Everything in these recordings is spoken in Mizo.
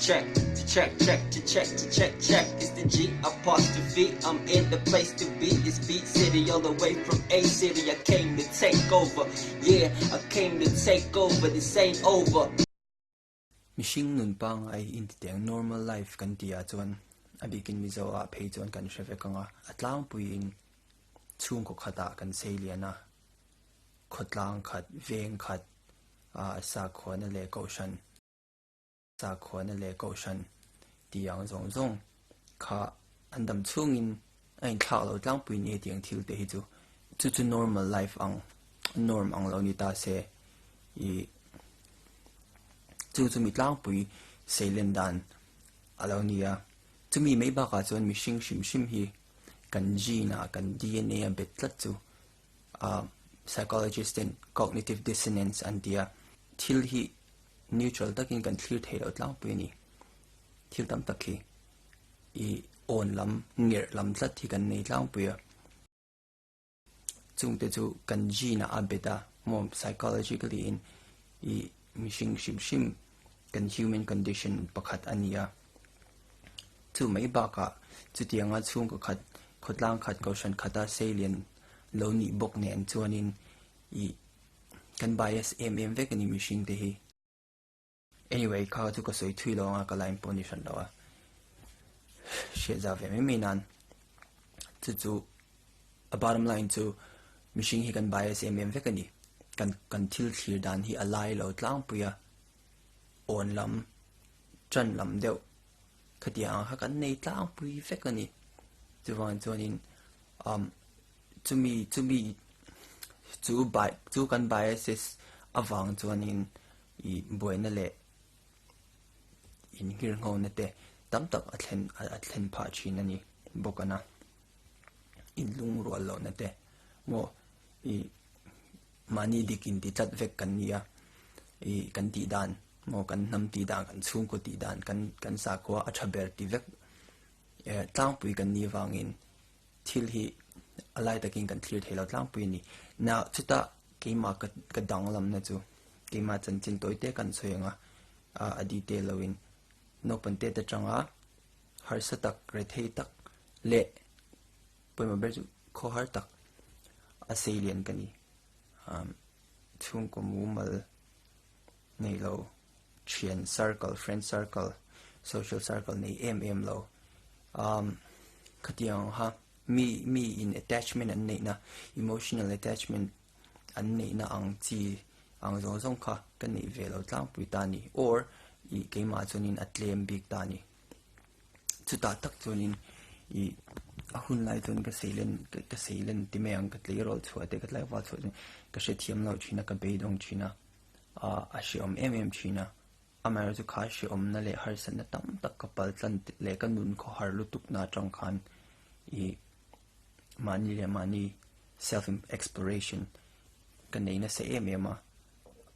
Check to check check to check to check check It's the G apostrophe I'm in the place to be It's Beat City all the way from A City I came to take over Yeah I came to take over This ain't over. Mihring nun pangngai intiteng normal life kan tih ah chuan a bikin Mizo ah phei chuan kan hre vek ang a, a tlangpuiin chhungkaw khatah kan sei lian a, khawtlang khat, veng khat, ah sakhuana leh kohhran. Sakhuana leh kohhran tih ang zawng zawng kha an dam chhungin a inthlak lo tlangpui ni hetiang thil te hi chu chu chu normal life ang norm ang lo ni ta se ih chu chu mi tlangpui seilen dan a lo ni a chumi mai bakah chuan mihring hrim hrim hi kan gene ah kan DNA a bet tlat chu ah psychologist ten cognitive dissonance an ti a thil hi. Neutral takin kan thlir thei lo tlangpui a ni. Thil tam tak hi i awn lam, ngerh lam tlat hi kan nei tlangpui a. Chungte chu kan gene ah a bet a, maw psychologically in i mihring hrim hrim kan human condition pakhat a ni a. Chu mai bakah chutianga chhungkaw khat, khawtlang khat, kohhran khata seilian lo nih bawk nen chuanin i kan bias em em vek a ni mihring te hi. Anyway kha chu ka sawi thui lo anga ka line pawh ni hran lo a hriat za ve mai mai nan chu chu a bottom line chu mihring hi kan bias em em vek a ni kan kan thil thlir dan hi a lai lo tlangpui a awn lam tan lam deuh khatiang ang kha kan nei tlangpui vek a ni chuvang chuanin um Chumi chumi chu bi chu kan biases avang chuanin ih buaina leh inghirnghona te tam tak a thlen a thlen phah thin a ni bawk a na. Inlungrual lohna te maw ih mahni dik inti tlat vek kan ni a ih kan tih dan maw kan hnam tih dan kan chhungkaw tih dan kan kan sakhua a tha ber ti vek eh tlangpui kan nih avangin. Thil hi a lai takin kan thlir thei lo tlangpui a ni. Na chutah keimah ka ka danglamna chu keimah chanchin tawi te kan sawi ang a, a detail loin naupang te te tanga harsa tak rethei tak leh pawimawh ber chu khawhar tak a sei lian ka ni. Chhungkaw mumal nei lo thian circle friend circle social circle nei em em lo umm khatiang ang kha mi mi in attachment an neih na emotional attachment an neih na ang chi ang zawng zawng kha ka neih ve lo tlangpui ta ni or ih keimah chuanin a tlem bik ta ni chutah tak chuanin ih a hun lai chuan ka seilen ka seilen ti mai ang ka tleirawl chhuah te ka tlaival chhuah te ka hrethiam lo thin a ka beidawng thin a. a hreawm em em thin a, amaherawhchu chu kha hreawmna leh harsatna tam tak ka pal tlan leh ka nun khawhar lutuk na atang khan ih mahni leh mahni self exploration ka nei nasa em em a,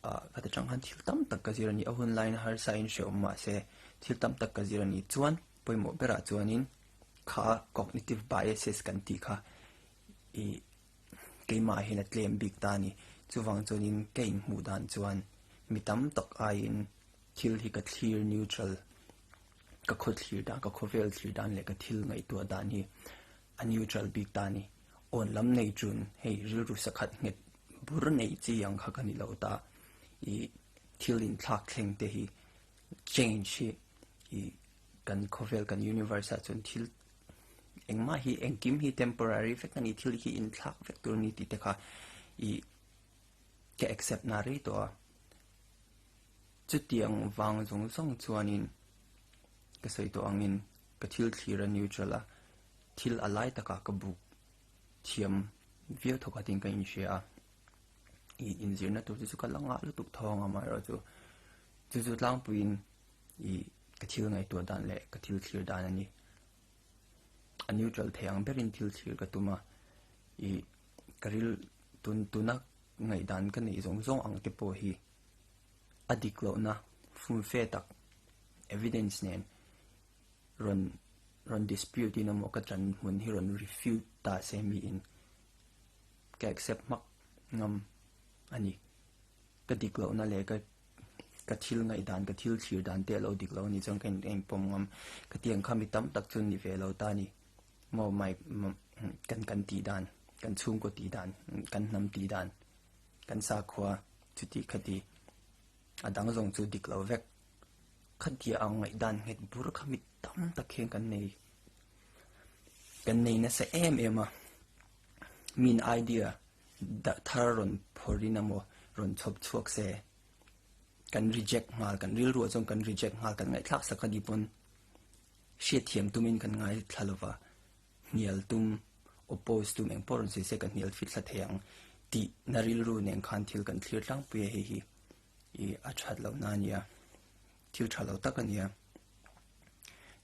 ah ka ta tang khan thil tam tak ka zir a ni, a hun laiin harsa in hreawm mahse thil tam tak ka zir a ni chuan pawimawh berah chuanin kha cognitive biases kan tih kha ih. Keimah hian a tlem bik ta a ni. Chuvang chuanin ka inhmuh dan chuan mi tam tak aiin thil hi ka thlir neutral, ka khaw thlir dan, ka khawvel thlir dan leh ka thil ngaihtuah dan hi a neutral bik ta a ni. Awn lam nei chun hei rilru sakhat nghet bur nei chi ang kha ka ni lo ta. Ih thil inthlak thleng te hi change hi ih kan khawvel kan universe ah chuan thil Engmah hi engkim hi temporary vek a ni, thil hi inthlak vek tur a ni tih te kha ih ka accept na rei tawh a. Chutiang vang zawng zawng chuanin ka sawi tawh angin ka thil thlir a neutral a, thil a lai takah ka buk thiam viau thawk atin ka inhria a. Ih inzirna tur te chu ka la ngah lutuk tho ang amaherawhchu chu chu tlangpuiin ih ka thil ngaihtuah dan leh ka thil thlir dan a ni. A neutral thei ang berin thil thlir ka tum a, ih ka ril tun tuna ngaihdan ka neih zawng zawng ang te pawh hi a dik lohna fumfe tak evidence nen rawn rawn dispute in emaw ka chan hmun hi rawn refute ta se miin ka accept hmak ngam a ni. Ka dik lohna leh ka. Ka thil ngaihdan, ka thil thlir dan te a lo dik lo a nih chuan ka in pawm ngam. Ka ti ang kha mi tam tak chu ni ve lo ta a ni. Maw mai kan kan tih dan, kan chhungkaw tih dan, kan hnam tih dan, kan sakhua chuti khati a dang zawng chu dik lo vek. Khatia ang ngaihdan nghet bur kha mi tam tak hian kan nei kan nei nasa em em a. Min idea dah thar rawn phawrh in emaw rawn chhawp chhuak se kan reject nghal, kan rilruah chuan kan reject nghal, kan ngaihthlak sak a ni pawn hriatthiam tumin kan ngaithla lo va, hnial tum, oppose tum eng pawh rawn sawi se ka hnial fit thla thei ang tih na rilru nen khan thil kan thlir tlangpui a, hei hi ih a that lohna a nia, thil tha lo tak a nia.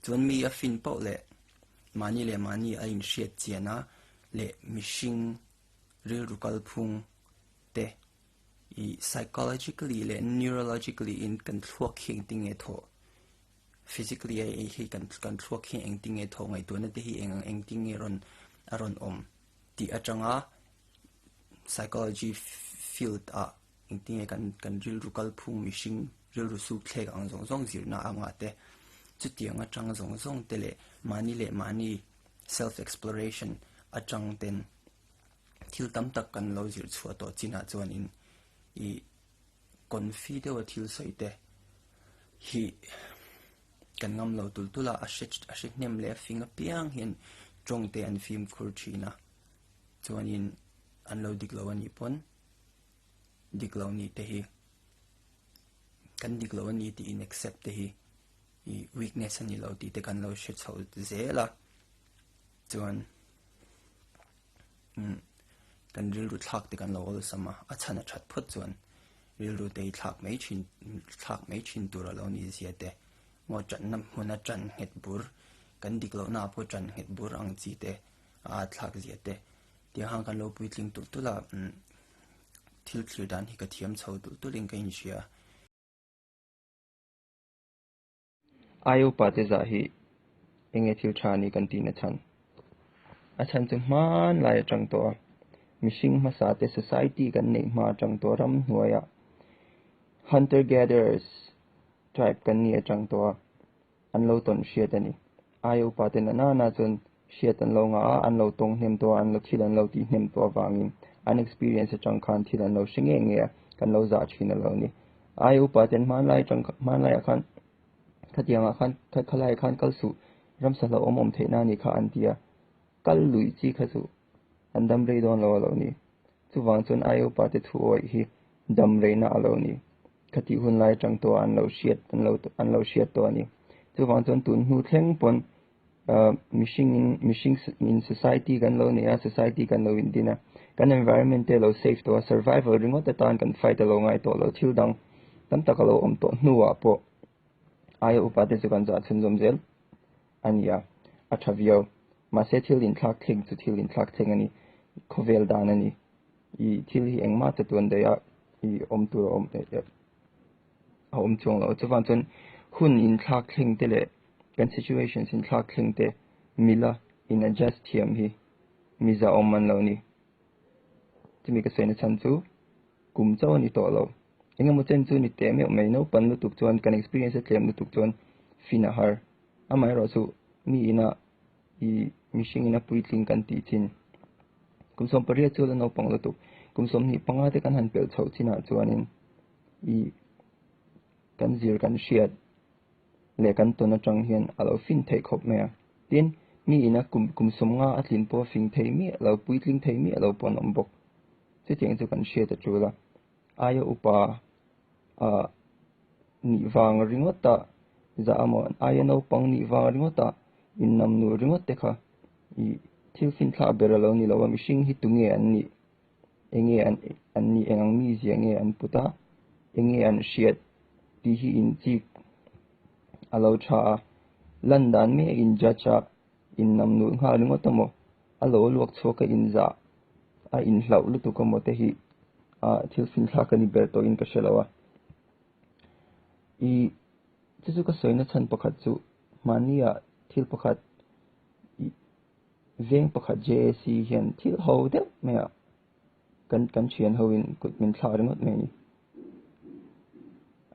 Chuan mi a fin poh leh mahni leh mahni a inhriat chian a leh mihring rilru kalphung te ih psychologically leh neurologically in kan thluak hi engtin nge thawh physically a ei hi kan kan thluak hi engtin nge thawh ngaihtuahna te hi eng ang engtin nge rawn a rawn awm tih atanga psychology field ah engtin nge kan kan rilru kalphung mihring rilru suk thlek ang zawng zawng zirna anga te chutiang atang zawng zawng te leh mahni leh mahni self exploration atang ten thil tam tak kan lo zir chhuah tawh chinah chuanin ih confi deuha thil sawi te hi kan ngam lo tul tul a, a hre a hre hnem leh a fing apiang hian tawng te an fimkhur thin a, chuanin an lo dik lo a nih pawn dik lo nih te hi kan dik lo a ni tih in accept te hi ih weakness a ni lo tih te kan lo hre chho zel a, chuan. Umm kan rilru thlak te kan lo awlsam a, a chhan a that phawt chuan rilru te hi thlak mai thin thlak mai thin tur a lo ni zia te maw tanna hmuna tan nghet bur kan dik lohna ah pawh tan nghet bur ang chi te a thlak zia te tiang khan kan lo puitling tulh tulh a umm thil thlir dan hi ka thiam chho tulh tulh in ka inhria. Ai upa te zah hi enge thil tha a ni kan tihna chhan? A chhan chu hmanlai atang tawh a, mihring hmasa te society kan neih hma atang tawh ramhnuaia hunter gatherers tribe kan nih atang tawh a, an lo tawn hriat a ni. Ai upa te nana na chuan hriat an lo ngah a, an lo tawng hnem tawh a, an lo thil an lo tih hnem tawh avangin an experience atang khan thil an lo hre ngei ngei a, kan lo zah thin a lo ni. Ai upa ten hmanlai atang hmanlaiah khan khatiangah khan khalaiah khan kal suh ramsa hlauhawm awm theihna a nih kha an ti a, kal luih chi kha chu an dam rei dawn lo a lo ni. Chuvang chuan ai upa te thu awih hi dam reina a lo ni. Khatih hun lai atang tawh a an lo hriat an lo an lo hriat tawh a ni. Chuvang chuan tun hnu thleng pawn mihring in mihring in society kan lo nei a society kan lo indin a kan environment te lo safe tawh a survival ringawt atan kan fight a lo ngai tawh lo thil dang tam tak a lo awm tawh hnuah pawh aia upa te chu kan zah chhunzawm zel a ni a a tha viau mahse thil inthlak thleng chu thil inthlak thleng a ni khawvel dan a ni ih thil hi engmah chatuan daih a ih awm tur a awm a awm chuang lo chuvang chuan hun inthlak thleng te leh kan situations inthlak thleng te mila in adjust thiam hi miza awm an lo ni. Chumi ka sawi na chhan chu kum chauh a ni tawh lo. Eng emaw chen chu ni teh meuh mai naupan lutuk chuan kan experience a tlem lutuk chuan fin a har. Amaherawhchu mi ina i mihring ina puitling kan tih chin kum 18 chu la naupang lutuk kum 25 te kan han pelh chhoh chinah chuanin i kan zir kan hriat leh kan tawn atang hian a lo fin theih khawp mai a. Tin, mi ina kum kum 50 a tlin pawh a fing thei miah lo, puitling thei miah lo pawh an awm bawk. Chutiang chu kan hriat a tul a. Aia upa ah nih vang ringawt a zah a maw, aia naupang nih vang ringawt a innam nuh ringawt te kha ih thil finthlak ber a lo ni lo a, mihring hi tunge an nih? Enge an an nih eng ang mizia nge an put a, enge an hriat tih hi inchik a lo tha a, lan dan mai a in judge a, in nam nulh nghal ringawt a maw, a lo luak chhuak a inzah a inhlauh lutuk a maw te hi ah thil finthlak a ni ber tawhin ka hre lo a. Ih chu chu ka sawina chhan pakhat chu mahnia thil pakhat ih Veng pakhat JAC hian thil ho deuh mai a kan kan thian ho in kut min thlak ringawt mai a ni.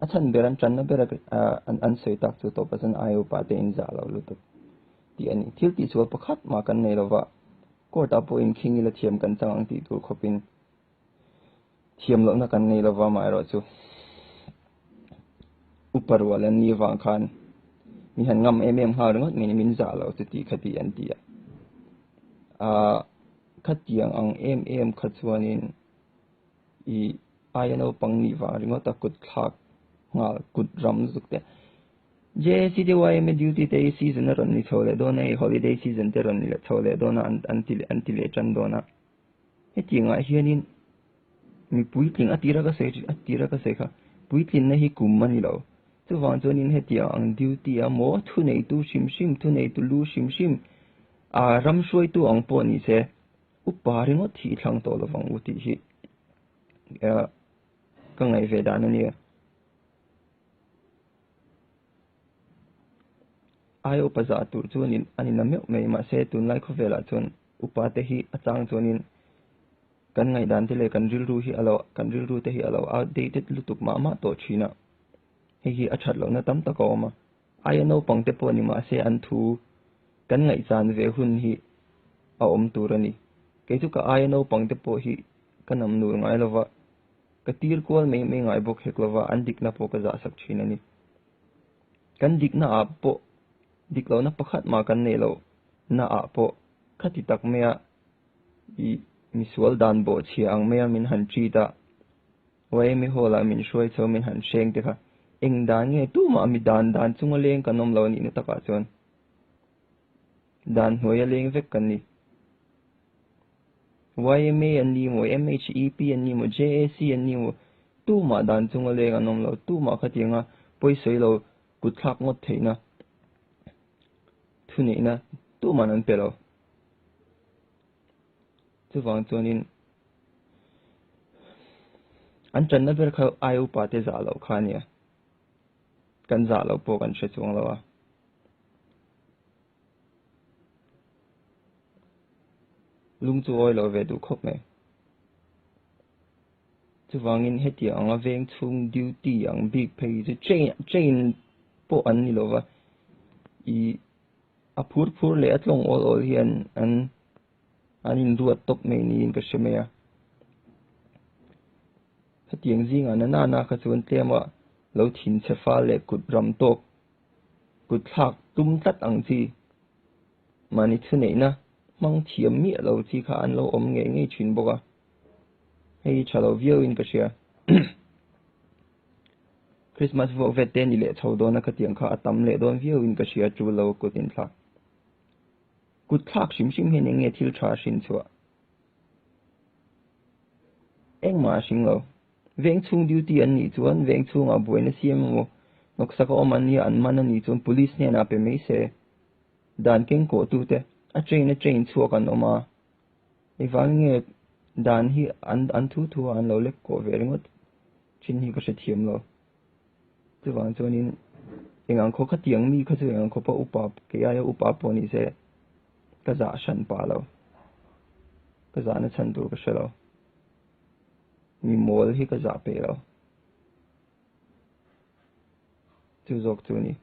A chhan ber an tanna ber an sawi tak chu tawpa chuan aia upa te in zah lo lutuk tih a ni. Thil tihsual pakhat mah kan nei lova, court ah pawh inkhing ila thiam kan chang ang tih tur khawpin thiam lohna kan nei lova amaherawhchu upa rual an nih avang khan mi han ngam em em nghal ringawt mai ni min zah lo chu tih kha tih an ti a. Ahh khatiang ang em em kha chuanin ih aia naupang nih vang ringawt a kut thlak nghal kut ram zuk te JAC te yma duty te hi season a rawn ni chho leh dawn a hei holiday season te rawn ni leh chho leh dawn a an ti an ti leh tan dawn a hetiangah hianin mi puitling a tira ka sawi a tira ka sawi kha puitlinna hi kum a ni lo chuvang chuanin hetiang ang duty a maw thuneitu hrim hrim thuneitu lu hrim hrim a ram hruaitu ang pawh ni se upa ringawt hi i thlang tawh lovang u tih hi ka ngaih ve dan a nia. Ai upa zah tur chuanin a ni na meuh mai mahse tunlai khawvelah chuan upa te hi a chang chuanin kan ngaihdan te leh kan rilru hi a lo kan rilru te hi a lo outdated lutuk mah mah tawh thin a, hei hi a that lohna tam tak a awm a, aia naupang te pawh ni mahse an thu kan ngaihchan ve hun hi a awm tur a ni. Kei chu ka aia naupang te pawh hi ka nam nur ngai lova. Ka tir kual mai mai ngai bawk hek lova an dikna pawh ka zahsak thin a ni. Kan dikna ah pawh dik lohna pakhat mah kan neih loh na ah pawh khati tak maia i misual dan bawhchhia ang maia min han treat a, YMA hall ah min hruai chho min han hreng te kha eng dan nge tumah mi dan dan chunga leng kan awm lo a nihna takah chuan dan hnuaia leng vek kan ni. Yma an ni maw, MHEP an ni maw, JAC an ni maw, tumah dan chunga leng an awm lo, tumah khatianga pawisawi lo kut thlak ngawt theihna thuneihna tuman an pe lo. Chuvang chuanin an tanna ber kha ai upa te zah loh kha a nia, kan zah loh pawh kan hre chuang lo a. Lung chu awi lo ve duh khawp mai. Chuvangin hetiang anga veng chhung duty ang bik phei chu train train pawh an ni lova ih a phur phur leh a tlawng awl awl hian an an inruat tawp mai niin ka hre mai a. Hetiang zingah na nana kha chuan tlema lo thinchhe fal leh kut ram tawk Kut thlak tum tlat ang chi. Mahni thuneihna hmang thiam miah lo chi kha an lo awm ngei ngei thin bawk a. Hei hi tha lo viau in ka hria. Christmas vuak vet te ni leh chho dawn a khatiang kha a tam leh dawn viau in ka hria tul lo kut in thlak. Kut thlak hrim hrim hian eng nge thil tha hrin chhuah? Engmah a hring lo. Veng chhung duty an nih chuan veng chhungah buaina siam emaw hnawksak a awm an nia an man a nih chuan police hnenah pe mai se. Dan keng kawh tute a train a train chhuak an awm a, engvang nge dan hi an an thu thu a an lo lek kawh ve ringawt thin hi ka hrethiam lo. Chuvang chuanin eng ang khaw khatiang mi kha chu eng ang khawpa upa kei aia upa pawh ni se ka zah hran pah lo, ka zahna chhan tur ka hre lo. Mi mawl hi ka zah peh lo. Chu zawk chu a ni.